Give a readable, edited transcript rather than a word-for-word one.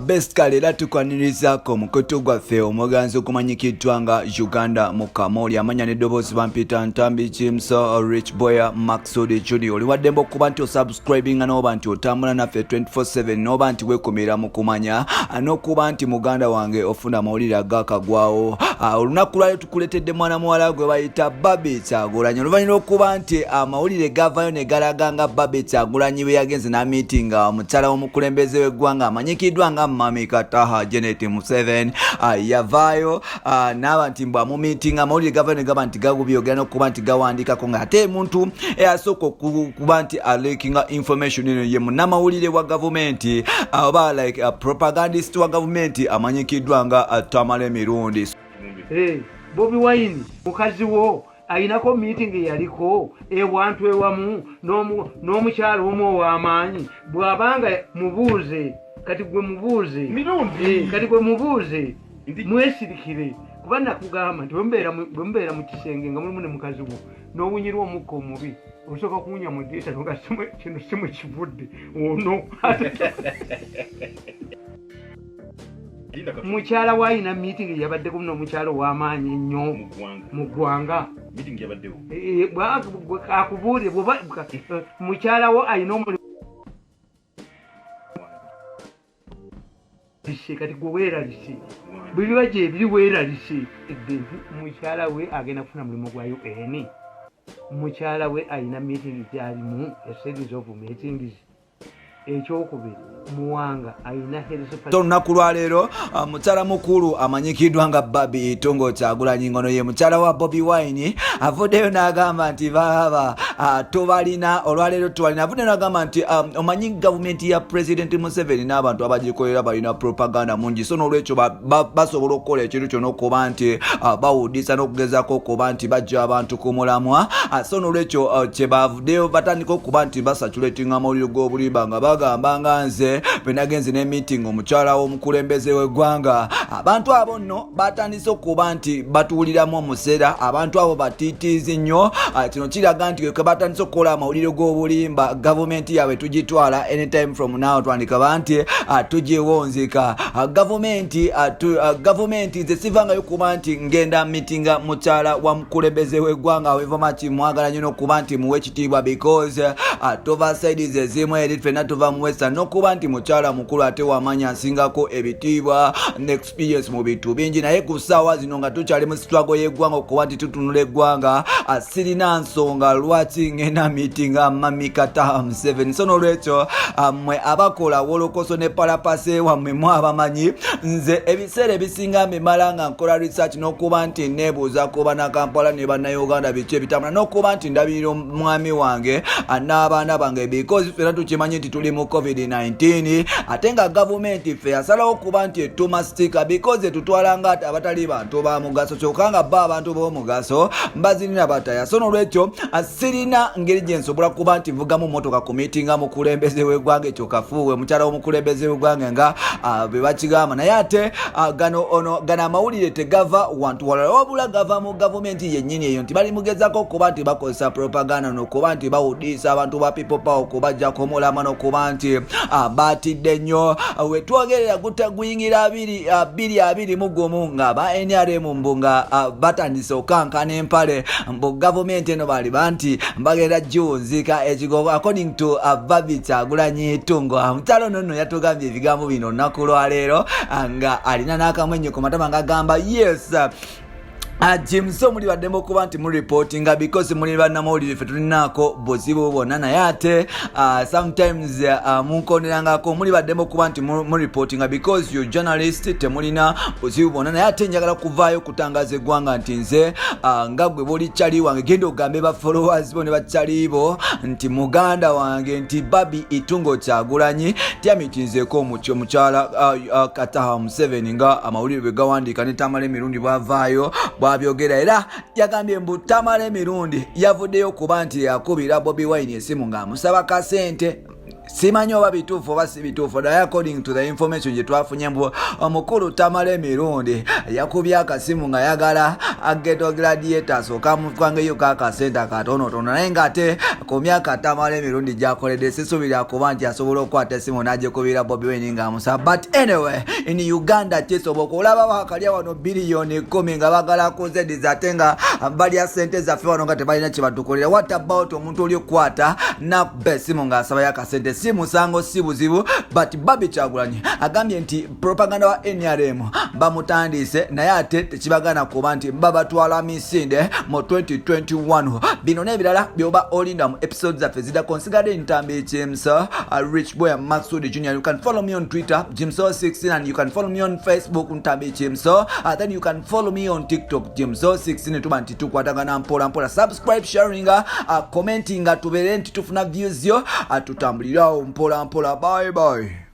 Basically era tukwanirizaako omukutu gwaffe omuganzi ogumanyikiddwa nga Uganda mu Kamooli. Amanya n'eddoboozi bampita Ntambi Jimso Rich Boya Maxud Junior. Oli waddembe okuba nti osubscribinga n'oba nti otambula naffe 24/7 n'oba nti weekumira mu kumanya n'okuba nti muganda wange ofuna amawulire agakagwawo. Olunaku lwali tukuleetedde mwana muwala gwe bayita Barbie Kyagulanyi oluvannyuma lw'okuba nti amawulire gavayo ne galaga nga Barbie Kyagulanyi bwe yagenze n'amiitinga omukyala w'omukulembeze w'eggwanga amanyikiddwa nga Mami Kataha Janet Museveni. Yavaayo n'aba nti mbu amumiitinga. Amawulire gavayo ne gaba nti gagubyogera n'okuba nti gawandiikako ng'ate omuntu eyasooka okuba nti aleakinga information eno ye munnamawulire wa gavumenti oba like a propagandist wa gavumenti amanyikiddwa nga Tamale Mirundi. Hey, Bobi Wine mukazi wo ayinako meeting eyaliko ewantu ewamu n'omukyalo omu ow'amaanyi, bw'abanga mubuuze kati gwe mubuuze. Mirundi. Kati gwe mubuuze, mwesirikire, kuba nakugamba nti bwe mubeera mu kisenge nga mulimu ne mukazi wo n'owunyirwa omukka omubi, osooka kuwunya mu ddiisa nga kino si mwe kivudde ono. Linda Kato. Mukyala we ayina meeting yabaddeko n'omukyala ow'amaanyi ennyo mu ggwanga. Mu ggwanga. Meeting yabaddewo. Akubuulire bw'oba mukyala wo ayina omulimu lise, kati gwe weeralise bwe biba gyebiri, weeralise edde nti mukyala we agenda kufuna mulimu gwa UN. Mukyala we ayina meeting gyalimu, a series of meetings. Ekyokubiri, Muwanga ayina health Olunaku lwaleero mukyala mukulu amanyikiddwa nga Barbie Itungo Kyagulanyi, ngono ye mukyala wa Bobi Wine, avuddeyo n'agamba nti baaba tubalina olwaleero, tubalina. Avuddeyo n'agamba nti omanyi gavumenti ya President Museveni n'abantu abagikolera balina propaganda mungi, so n'olwekyo basobola okukola ekintu kyonna okuba nti bawuddisa n'okugezaako okuba nti bajja abantu ku mulamwa. So n'olwekyo kyebavuddeyo batandika okuba nti bacirculatinga amawulire g'obulimba nga bagamba nga nze bwe nagenze ne meeting omukyala w'omukulembeze w'eggwanga. Abantu abo nno batandise okuba nti batuwuliramu omusera, abantu abo batiitiizi nnyo. Kino kiraga nti ke batandise okukola amawulire g'obulimba, gavumenti yaabwe tugitwala anytime from now, twandika nti tugiwunzika. Gavumenti nze sivangayo kuba nti ngenda mitinga mukyala wa mukulembeze w'eggwanga. However much mwagala nnyo n'okuba nti muwe ekitiibwa, because tuva sides ezimu eri, ffenna tuva mu Western, n'okuba nti mukyala mukulu ate wamaanyi asingako ebitiibwa ne experience mu bintu bingi, naye ku ssaawa zino nga tukyali mu struggle y'eggwanga, okuba nti tutunula eggwanga, sirina nsonga lwaki ngenda mitinga Mami Kataha Museveni. So n'olwekyo mmwe abakola wolokoso ne palapase wammwe mu abamanyi, nze ebiseera ebisinga mbimala nga nkola research n'okuba nti neebuuza ku bannakampala ne Bannayuganda biki ebitambula, n'okuba nti ndabirira omwami wange n'abaana bange, because ffena tukimanyi nti tuli mu COVID-19, ate nga gavumenti ffe yasalawo okuba nti etuma sticker because etutwala nga abatali bantu ba mugaso, kyokka nga bo abantu b'omugaso mbazirina bataya. So n'olwekyo sirina ngeri gye nsobola kuba nti nvugamu motoka ku miitinga mukulembeze w'eggwanga. Ekyo kafuuwe mukyala w'omukulembeze w'eggwanga nga bwe bakigamba, naye ate gano ono gano amawulire tegava wantu walala, wabula gava mu gavumenti yennyini eyo, nti bali mugezako okuba nti bakozesa propaganda n'okuba nti bawudiisa abantu ba People Power okubajjako omulama n'okuba nti batidde nnyo. Wetwogerera guyingira 2021 nga ba NRM mbu nga batandise okankana empale, mbu gavumenti eno bali banti bagenda giwunzika ekigogo, according to Barbie Kyagulanyi Itungo. Mukyalo ono nno yatugambye ebigambo bino olunaku lwaleero nga alina n'akamwenyo ku matama ng'agamba, "Yes, Jimso, muli baddembe okuba nti mureportinga because muli bannamawulire, ffe tulinaako buzibu bwonna, naye ate sometimes munkonerangako. Muli baddembe okuba nti mureportinga because you journalist, temulina buzibu bwonna, naye ate njagala kuvaayo okutangaza eggwanga nti nze nga gwe boli kyali wange, genda ogambe ba followers bo ne bakyali bo nti muganda wange, nti Barbie Itungo Kyagulanyi tyamitinzeeko omukyala Kataha Museveni nga amawulire bwe gawandiika ne Tamala Emirundi bwavaayo bwabyogera. Era yagambye mbu Tamala Emirundi yavuddeyo okuba nti yakubira Bobi Wine esimu ng'amusaba kasente. Simanyi oba bituufu oba si bituufu, naye according to the information gye twafunye, mbu omukulu Tamala Emirundi yakubye akasimu nga yagala Ghetto Gladiator asooka amutwangeyo kakasente akatonotono, naye ng'ate ku myaka Tamala Emirundi gyakoledde, sisuubira kuba nti asobola okukwata esimu n'agikubira Bobi Wine ng'amusaba. But anyway, in Uganda kisoboka. Olaba bakalya wano 10 biliyoni nga bagala kuzediza, ate nga balya sente zaffe wano nga tebalina kyebatukolera. What about omuntu oli okukwata nakuba esimu ng'asabayo akasente? Si musango, si buzibu. But Barbie Kyagulanyi agambye nti propaganda wa NRM bamutandise, naye ate tekibagana kuba nti babatwala misinde mu 2021. Bino n'ebirala byoba olinda mu episode zaffe ziddako. Nsigadde Ntambi Jimso, Rich Boy Maxud Junior. You can follow me on Twitter, Jimso16, and you can follow me on Facebook, Ntambi Jimso. Then you can follow me on TikTok, Jimso16. Tuba nti tukwatagana mpola mpola. Subscribe, sharing, commenting, tubeere nti tufuna views yo, tutambulirawo mpola mpola. Bye bye.